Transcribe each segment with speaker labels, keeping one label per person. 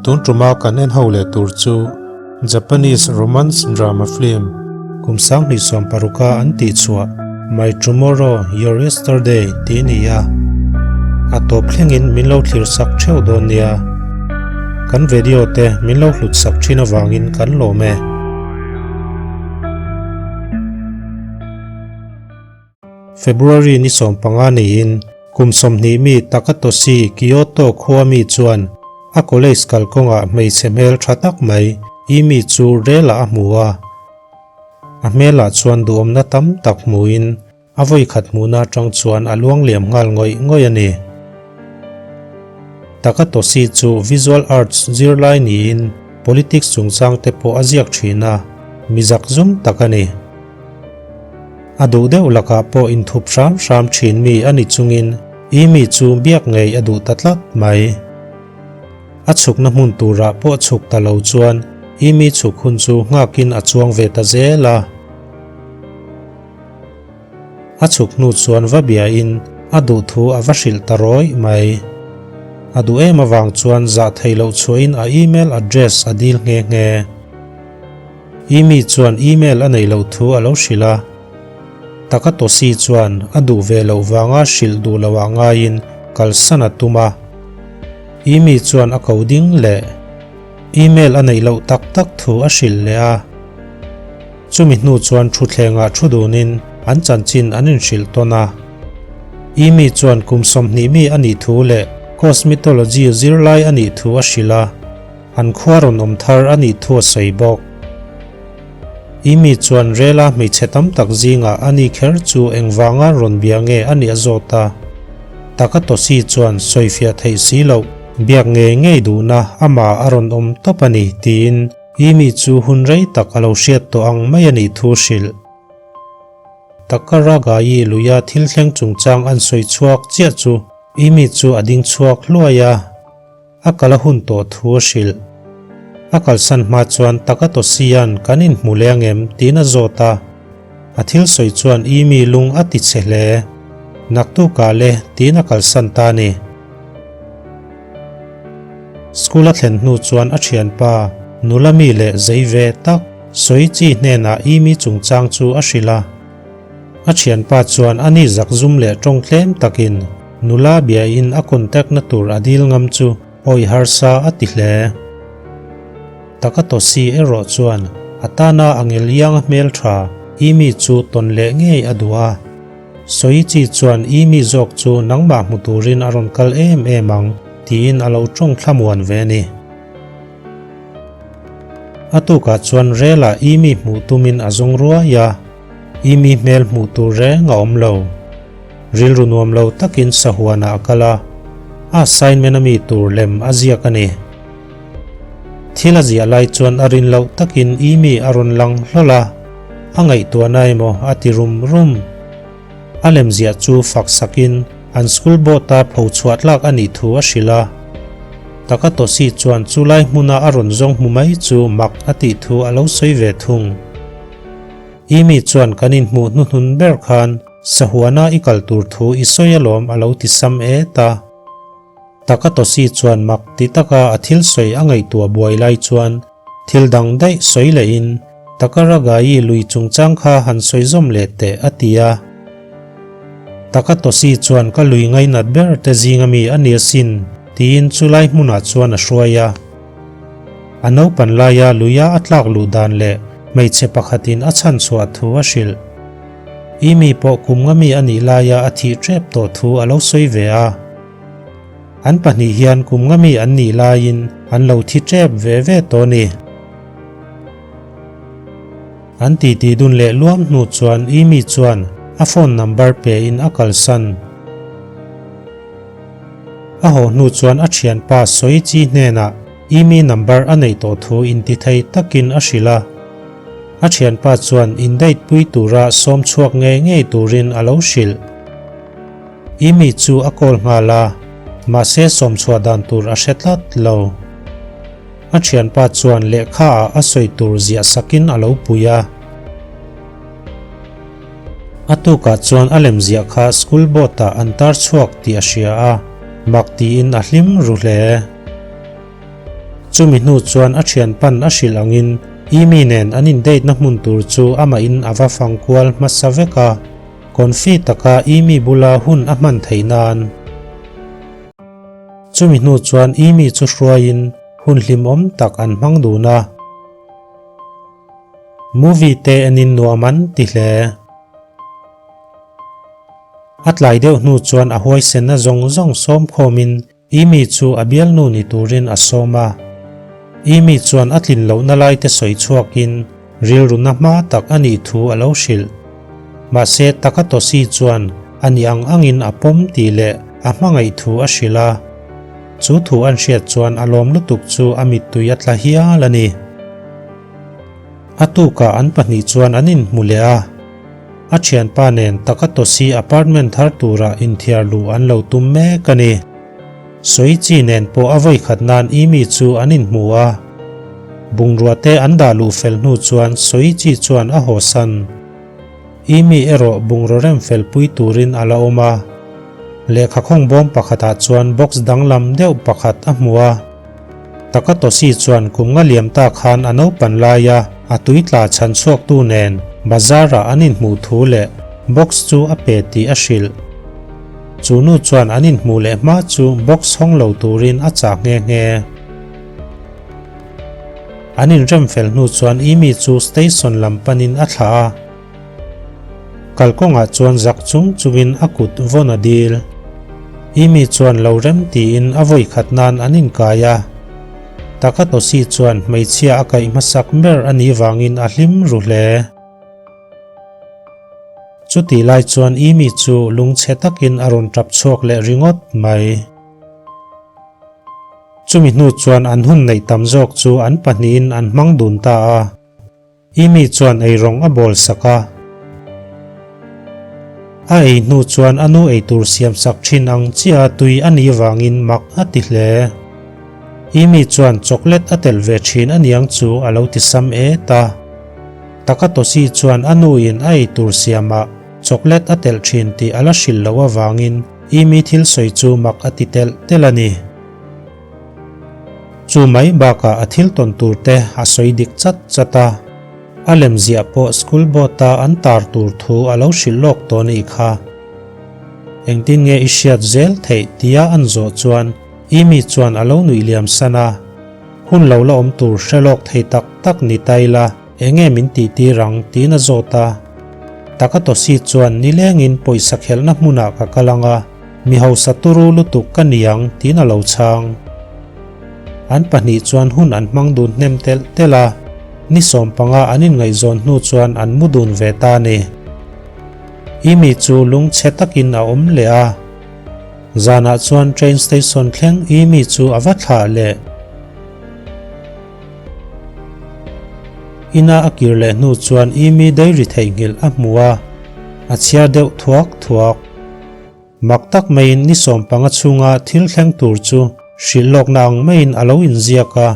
Speaker 1: Tun tuma kan en ho leh tur chu Japanese romance drama film kum 2016 a an tih chhuah My Tomorrow Your Yesterday tih a ni a, a tawp thlengin min lo thlir sak theuh dawn nia. Kan video te min lo hlut sak thin avangin kan lawm e. February ni 15 niin kum 20 mi Takatoshi Kyoto khua mi chuan a college kalkawngah hmeichhe hmel tha tak mai Imi chu rel ah a hmu a. A hmelah chuan duhawmna tam tak hmuin a vawi khat hmuhna atang chuan a luang liam nghal ngawih ngawih a ni. Takatoshi chu visual arts zirlai niin politics chungchang te pawh a ziak thin a, mi zakzum tak a ni. A duh deuh lakah pawh inthup hram hram thin mi a ni chungin Imi chu biak ngei a duh ta tlat mai. A chhukna hmun turah pawh chhuk ta lo chuan Imi chhuk hun chu nghakin a chuang ve ta zel a. A chhuk hnu chuan va biain a duh thu a va hrilh ta rawih mai. A duh em avang chuan zah theih loh chhuahin a email address a dil nghe nghe. Imi chuan email a neih loh thu a lo hrilh a. Takatoshi chuan a duh ve loh vanga hrilh duh loh ah ngaiin kalsan a tum a. Imi chuan a ko ding leh email a neih loh tak tak thu a hrilh leh a. Chumi hnu chuan thutthlengah thu dunin an chanchin an inhrilh tawn a. Imi chuan kum 20 mi a nih thu leh cosmetology zirlai a nih thu a hrilh a, an khua rawn awm thar a nih thu a sawi bawk. Imi chuan rela hmeichhe tam tak zingah a ni kher chu engvanga rawn bia nge a nih a zawt a. Takatoshi chuan sawifiah theih si loh, biak ngei ngei duhna amah a rawn awm tawp a ni tiin Imi chu hun rei tak a lo hriat tawh ang mai a nih thu hrilh. Takaragai luia thil thleng chungchang an sawi chhuak chiah chu Imi chu a ding chhuak hluai a. A kal a hun tawh thu a hrilh. A kalsan hma chuan Takatosian kan inhmu leh angem tiin a zawt a. A thil sawi chuan Imi lung a ti chhe hle. Naktukah le tiin a kalsan ta a ni. School a thlen hnu chuan a thianpa nula mi leh zei ve tak Soichi hnenah Imi chungchang chu a hrilh a. A thianpa chuan a ni zakzum leh tawng tlem takin nula biain a contact na tur a dil ngam chu awi harsa a ti hle. Takatoshi erawh chuan a tana a ngel iang a hmel tha Imi chu tawn leh ngei a duh a. Soichi chuan Imi zawk chu nangmah hmu turin a rawn kal em em ang tiin a lo tawng thlamuan ve a ni. A tukah chuan rel ah Imi hmuh tumin a zawng ruai a. Imi hmel hmuh tur reng a awm lo. Rilru nuam lo takin sahuanah a kal a, a assignment a mi tur lem a ziak a ni. Thil a ziah lai chuan a rin loh takin Imi a rawn lang hlawl a, a ngaihtuahna emaw a ti rum rum. A lem ziah chu fak sakin an school board-a pho chhuah tlak a nih thu a hrilh a. Takatoshi chuan chulai hmuna a rawn zawng hmu mai chu mak a tih thu a lo sawi ve thung. Imi chuan kan inhmuh hnuhnun ber khan sahuana i kal tur thu i sawi alawm a lo ti sam et a. Takatoshi chuan mak ti taka a thil sawi a ngaihtuah buai lai chuan thil dang daih sawi lehin Takaragai lui chungchang kha han sawi zawm leh teh a ti a. Takatoshi chuan ka lui ngainat ber te zinga mi a ni asin tiin chulai hmunah chuan a hruai a. A naupan laia luia a tlak luh dan leh hmeichhe pakhatin a chhan chhuah thu a hrilh. Imi pawh kum nga mi a nih laia a thih tep tawh thu a lo sawi ve a. An pahnih hian kum nga mi an nih laiin an lo thi tep ve ve tawh a ni. An titi dun leh luam hnu chuan Imi chuan a phone number pein a kalsan. A haw hnu chuan a thianpa Soichi hnenah Imi number a neih tawh thu intithei takin a hrilh a. A thianpa chuan indate pui tura sawm chhuak ngei ngei turin a lo hrilh. Imi chu a call nghal a, mahse sawm chhuah dan tur a hre tlat lo. A thianpa chuan lehkha ah a sawi tur ziah sakin a lo pui a. A tukah chuan a lem ziah kha school board ah an tar chhuak tih a hria a, mak tiin a hlim ru hle. Chumi hnu chuan a thianpan a hrilh angin Amy nen an in date na hmun tur chu amah in a va fang kual hmasa vek a, confi taka Amy bula hun a hman theih nan. Chumi hnu chuan Amy chu hruaiin hun hlimawm tak an hmang dun a. Movie te enin nuam an ti hle. A tlai deuh hnu chuan a huaisenna zawng zawng sawm khawmin Amy chu a bialnu ni turin a sawm a. Amy chuan a tlin lohna lai te sawi chhuakin rilruna hma tak a nih thu a lo hrilh. Mahse Takatoshi chuan a ni ang angin a pawm tih leh a hmangaih thu a hrilh a. Chu thu an hriat chuan a lawm lutuk chu a mittui a tla hial a ni. A tukah an pahnih chuan an inhmu leh a, a thianpa nen Takatoshi apartment thar tura inthiar luh an lo tum mek a ni. Soichi nen pawh a vawikhat nan Amy chu an inhmu a, bungrua te an dah luh fel hnu chuan Soichi chuan a hawsan. Amy erawh bungraw rem fel pui turin a la awm a, lehkha khawngbawm pakhatah chuan box danglam deuh pakhat a hmu a. Takatoshi chuan kum nga liam ta khan a naupan laia a tui tla chhan chhuaktu nen bazar-ah an inhmuh thu leh box chu a pe tih a hrilh. Chu nu chuan an inhmuh leh hma chu box hawng lo turin a chah nghe nghe. An inrem fel hnu chuan Amy chu station lam panin a thlah a. Kalkawngah chuan zak chung chungin a kut vawn a dil. Amy chuan lo rem tiin a vawi khat nan an inkai a. Takatoshi chuan hmeichhia a kaih hmasak ber a nih vangin a hlim ru hle. Chutih lai chuan Amy chu lungchhe takin a rawn tap chhuak leh ringawt mai. Chumi hnu chuan an hun neih tam zawk chu an pahnihin an hmang dun ta a. Amy chuan eirawng a bawl sak a. A ei hnu chuan a nu eitur siam sak thin ang chiah a tui a nih vangin mak a ti hle. Amy chuan chocolate a telh ve thin a niang chu a lo ti sam et a. Takatoshi chuan a nu in a eitur siamah chocolate a telh thin tih a la hrilh loh avangin Amy thil sawi chu mak a ti telh telh a ni. Chu mai bakah a thil tawn tur te a sawi dik chat chat a, a lem ziah pawh school board a an tar tur thu a lo hrilh lawk tawh anih kha. Engtin nge i hriat zel theih tia an zawh chuan Amy chuan a lo nuih liam san a, hun lo la awm tur hre lawk thei tak tak ni ta ila enge min tih tir ang tiin a zawt a. Takatoshi chuan nilengin pawisa khelhna hmunah ka kal ang a, Mi hausa turu lutuk ka niang tiin a lo chhang. An pahnih chuan hun an hmang dun hnem telh telh a, ni 15 an inngaihzawn hnu chuan an mu dun ve ta a ni. Amy chu lungchhe takin a awm leh a. Zanah chuan train station thleng Amy chu a va thlah leh. Ina a kir leh hnu chuan Amy dairy theihnghilh a hmu a, a chhiar deuh thuak thuak. Mak tak maiin ni 15 chhunga thil thleng tur chu hrilh lawkna ang maiin a lo inziak a.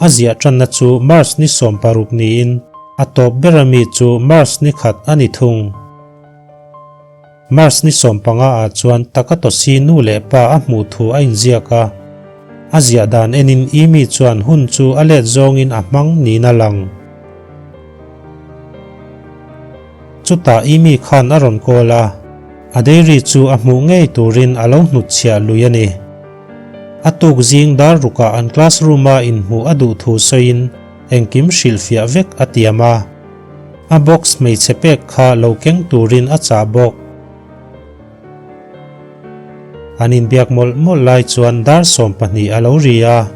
Speaker 1: A ziah tanna chu March ni 16 niin a tawp ber ami chu March ni khat a ni thung. March ni 15 ah chuan Takatoshi nu leh pa a hmuh thu a inziak a. A ziah dan enin Amy chuan hun chu a let zawngin a hmang niin a lang. Chutah Amy khan a rawn call a, a dairy chu a hmuh ngei turin a lo hnutchhiah lui a ni. A tuk zing dar rukah an classroom a inhmuh a duh thu sawiin engkim hrilhfiah vek a tiam a. A box hmeichhe pek kha lo keng turin a chah bawk. An inbiak mawlh mawlh lai chuan dar 12 a lo ri a,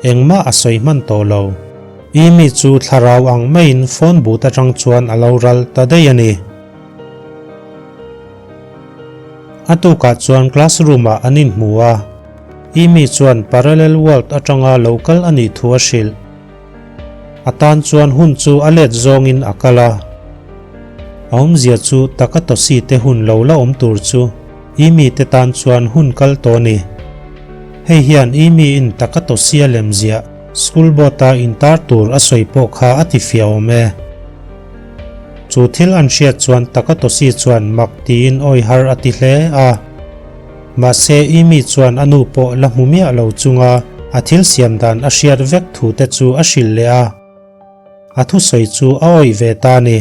Speaker 1: engmah a sawi hman tawh lo. Amy chu thlarau ang maiin phone booth atang chuan a lo ral ta daih a ni. A tukah chuan classroom ah an inhmu a, Amy chuan parallel world atanga lo kal a nih thu a hrilh. A tan chuan hun chu a let zawngin a kal a. A awmzia chu Takatoshi te hun lo la awm tur chu Amy te tan chuan hun kal tawh a ni. Hei hian Amy in Takatoshi a lem ziah school board a intar tur a sawi pawh kha a ti fiah awm e. Chu thil an hriat chuan Takatoshi chuan mak tiin awi har a ti hle a. Mahse Imi chuan a nu pawh la hmu miah lo chunga a thil siam dan a hriat vek thu te chu a hrilh leh a. A thusawi chu a awih ve ta a ni.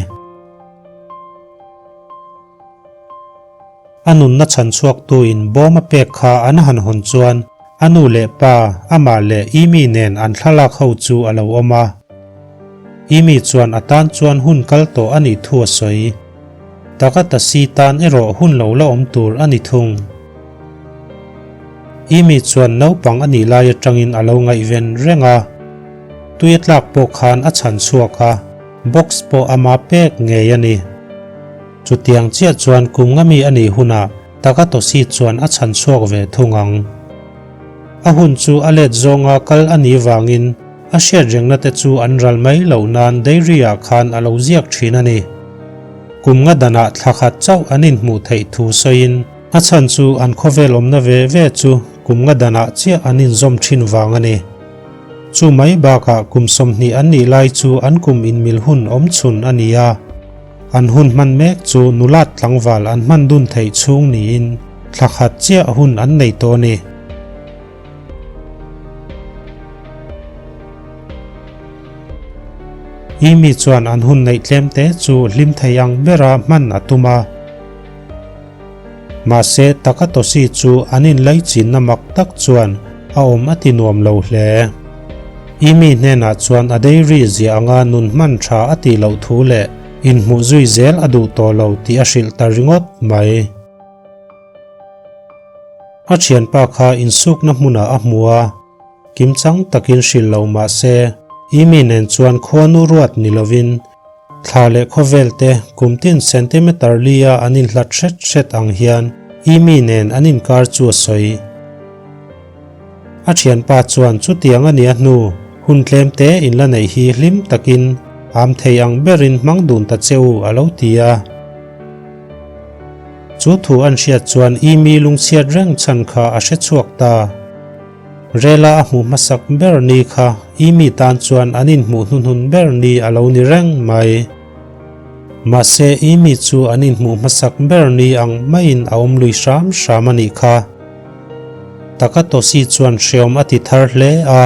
Speaker 1: A nunna chhan chhuaktuin bawm a pek kha an han hawn chuan a nu leh pa, amah leh Imi nen an thlalak ho chu a lo awm a. Imi chuan a tan chuan hun kal tawh a nih thu a sawi. Takatasi tan erawh hun lo la awm tur a ni thung. Imi chuan naupang a nih lai atangin a lo ngaihven reng a. Tui a tlak pawh khan a chhan chhuak a, box pawh ama pek ngei a ni. Chutiang chiah chuan kum nga mi a nih hunah Takatoshi chuan a chhan chhuak ve thung ang. A hun chu a let zawnga kal a nih vangin a hriat rengna te chu an ral mai loh nan diary ah khan a lo ziak thin a ni. Kum nga danah thla khat chauh an inhmuh theih thu sawiin a chhan chu an khawvel awmna ve ve chu kum nga danah chiah an inzawm thin vang a ni. Chu mai bakah kum 20 an nih lai chu an kum inmil hun awm chhun a ni a. An hun hman mek chu nulat tlangval an hman dun theih chhung niin thla khat chiah hun an nei tawh a ni. Amy chuan an hun neih tlem te chu hlim thei ang bera hman a tum a. Mahse Takatoshi chu an inlaichinna mak tak chuan a awm a ti nuam lo hle. Amy hnenah chuan a dairy ziah anga nun hman tha a tih loh thu leh inhmuh zui zel a duh tawh lo tih a hrilh ta ringawt mai. A thianpa kha insukna hmunah a hmu a, kimchang takin hrilh lo mah se Amy nen chuan khuanu ruat ni lovin Thla leh khawvel te kum tin centimeter li a an inhlat hret hret ang hian Amy nen an inkar chu a sawi. A thianpa chuan chutiang a nia hnu hun tlem te in la neih hi hlim takin am thei ang berin hmang dun ta che u a lo ti a. Chu thu an hriat chuan Amy lungchhiat reng chhan kha a hre chhuak ta. Rela a hmuh hmasak ber ni kha Amy tan chuan an inhmuh hnuhnun ber ni a lo ni reng mai. Mahse Amy chu an inhmuh hmasak ber ni ang maiin a awm lui hram hram a nih kha. Takatoshi chuan hreawm a ti thar hle a.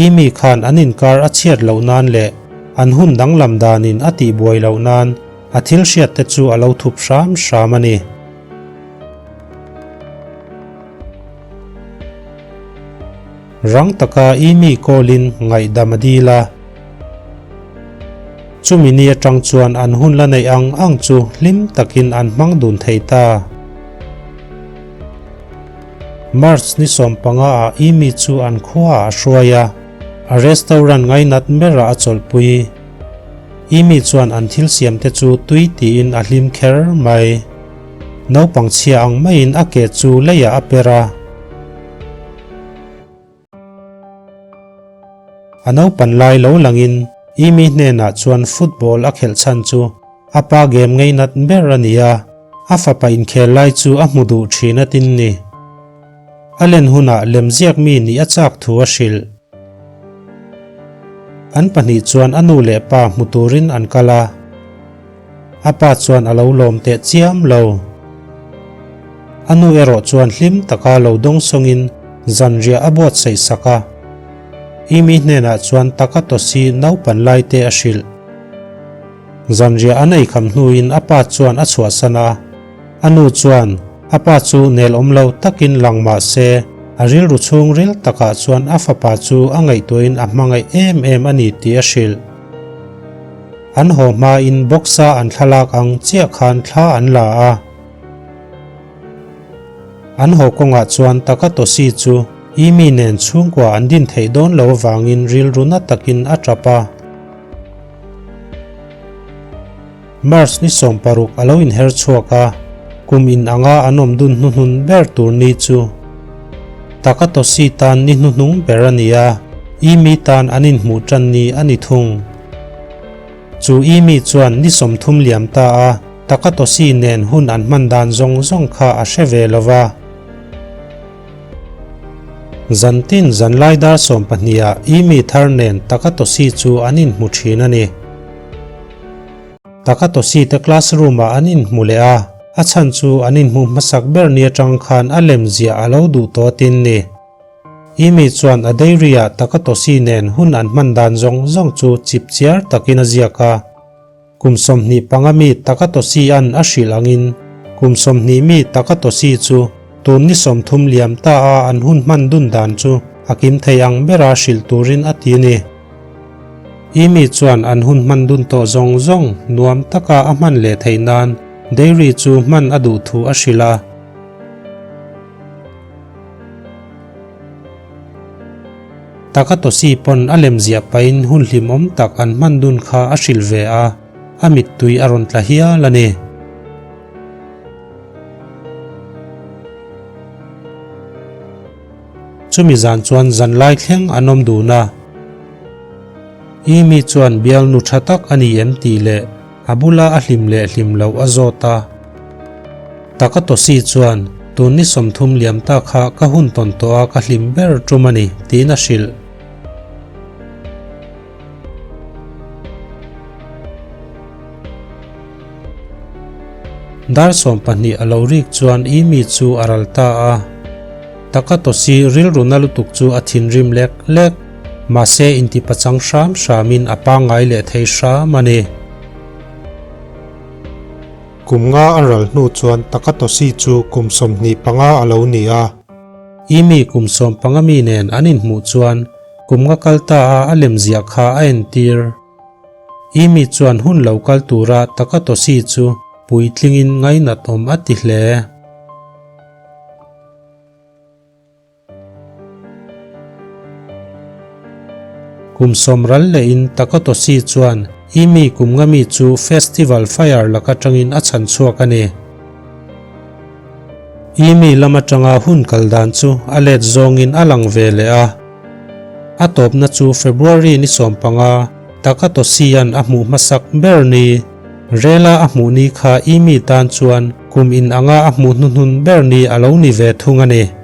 Speaker 1: Amy khan an inkar a chhiat loh nan leh an hun danglam danin a tihbuai loh nan a thil hriat te chu a lo thup hram hram a ni. Rang taka Amy call-in ngaihdam a dil a. Chumi ni atang chuan an hun la neih ang ang chu hlim takin an hmang dun thei ta. March ni 15 ah Amy chu an khuaah a hruai a, a restaurant ngainat berah a chawlhpui. Amy chuan an thil siamte chu tui tiin a hlim kher mai. Naupang chhia ang maiin a ke chu leiah a per a. A naupan lai lo langin Amy hnenah chuan football a khelh chhan chu a pa game ngeinat ber a ni a, a fapa inkhel lai chu a hmu duh thin a tin ni. A len hunah lemziak mi nih a chak thu a hrilh. An pahnih chuan a nu leh pa hmu turin an kal a. A pa chuan a lo lawm teh chiam lo. A nu erawh chuan hlim taka lo dawng sawngin zanriah a buatsaih sak a. Amy hnenah chuan Takatoshi naupan lai te a hrilh. Zanriah an eikham hnuin a pa chuan a chhuahsan a. A nu chuan a pa chu nel awm lo takin lang mah se a rilru chhungril takah chuan a fapa chu a ngaihtuahin a hmangaih em em a ni tih a hrilh. An haw hmain box-a an thlalak ang chiah khan thla an la a. An haw kawngah chuan Takatoshi chu Amy nen chhungkua an din theih dawn lo avangin rilru na takin a tap a. March ni 16 a lo inher chhuak a, kum in anga an awm dun hnuhnun ber tur ni chu Takatoshi tan ni hnuhnung ber a ni a, Amy tan an inhmuh tan ni a ni thung. Chu Amy chuan ni 30 liam ta a, Takatoshi nen hun an hman dan zawng zawng kha a hre ve lo va. Zantin zanlai dar 12 ah Amy thar nen Takatoshi chu an inhmu thin a ni. Takatoshi te classroom ah an inhmu leh a, a chhan chu an inhmuh hmasak ber ni atang khan a lem ziah a lo duh tawh tin ni. Imi chuan a diary ah Takatoshi nen hun an hman dan zawng zawng chu chip chiar takin a ziak a. Kum 25 mi Takatoshi an a hrilh angin kum 20 mi Takatoshi chu tun ni 30 liam ta a an hun hman dun dan chu a kim thei ang bera hrilh turin a ti a ni. Imi chuan an hun hman dun tawh zawng zawng nuam taka a hman leh theih nan diary chu hman a duh thu a hrilh a. Takatoshi pawn a lem ziah pahin hun hlimawm tak an hman dun kha a hrilh ve a, a mittui a rawn tla hial a ni. Chumi zan chuan zanlai thleng an awm dun a. Imi chuan bialnu tha tak a ni em tih leh a bula a hlim leh hlim loh a zawt a. Takatoshi chuan, Tun ni 30 liam ta kha ka hun tawn tawh a ka hlim ber tum a ni, tiin a hrilh. Dar 12 a lo rik chuan Imi chu a ral ta a. Takatoshi rilru na lutuk chu a thinrim lek lek. Mahse intipachang hram hramin a pangngai leh thei hram a ni. Kum nga a ral hnu chuan Takatoshi chu kum 25 a lo ni a. Imi kum 15 mi nen an inhmuh chuan kum nga kal ta a a lem ziah kha a entir. Imi chuan hun lo kal tura Takatoshi chu puitlingin ngainat awm a ti hle. Kum sawm ral lehin Takatoshi chuan Imi kum nga mi chu Festival Fire laka tangin a chhan chhuak a ni. Imi lam atanga hun kal dan chu a let zawngin a lang ve leh a. A tawpna chu February ni 15 Takatoshi-a'n a hmuh hmasak ber ni. Rela a hmuh ni kha Imi tan chuan kum in anga a hmuh hnuhnun ber ni a lo ni ve thung a ni.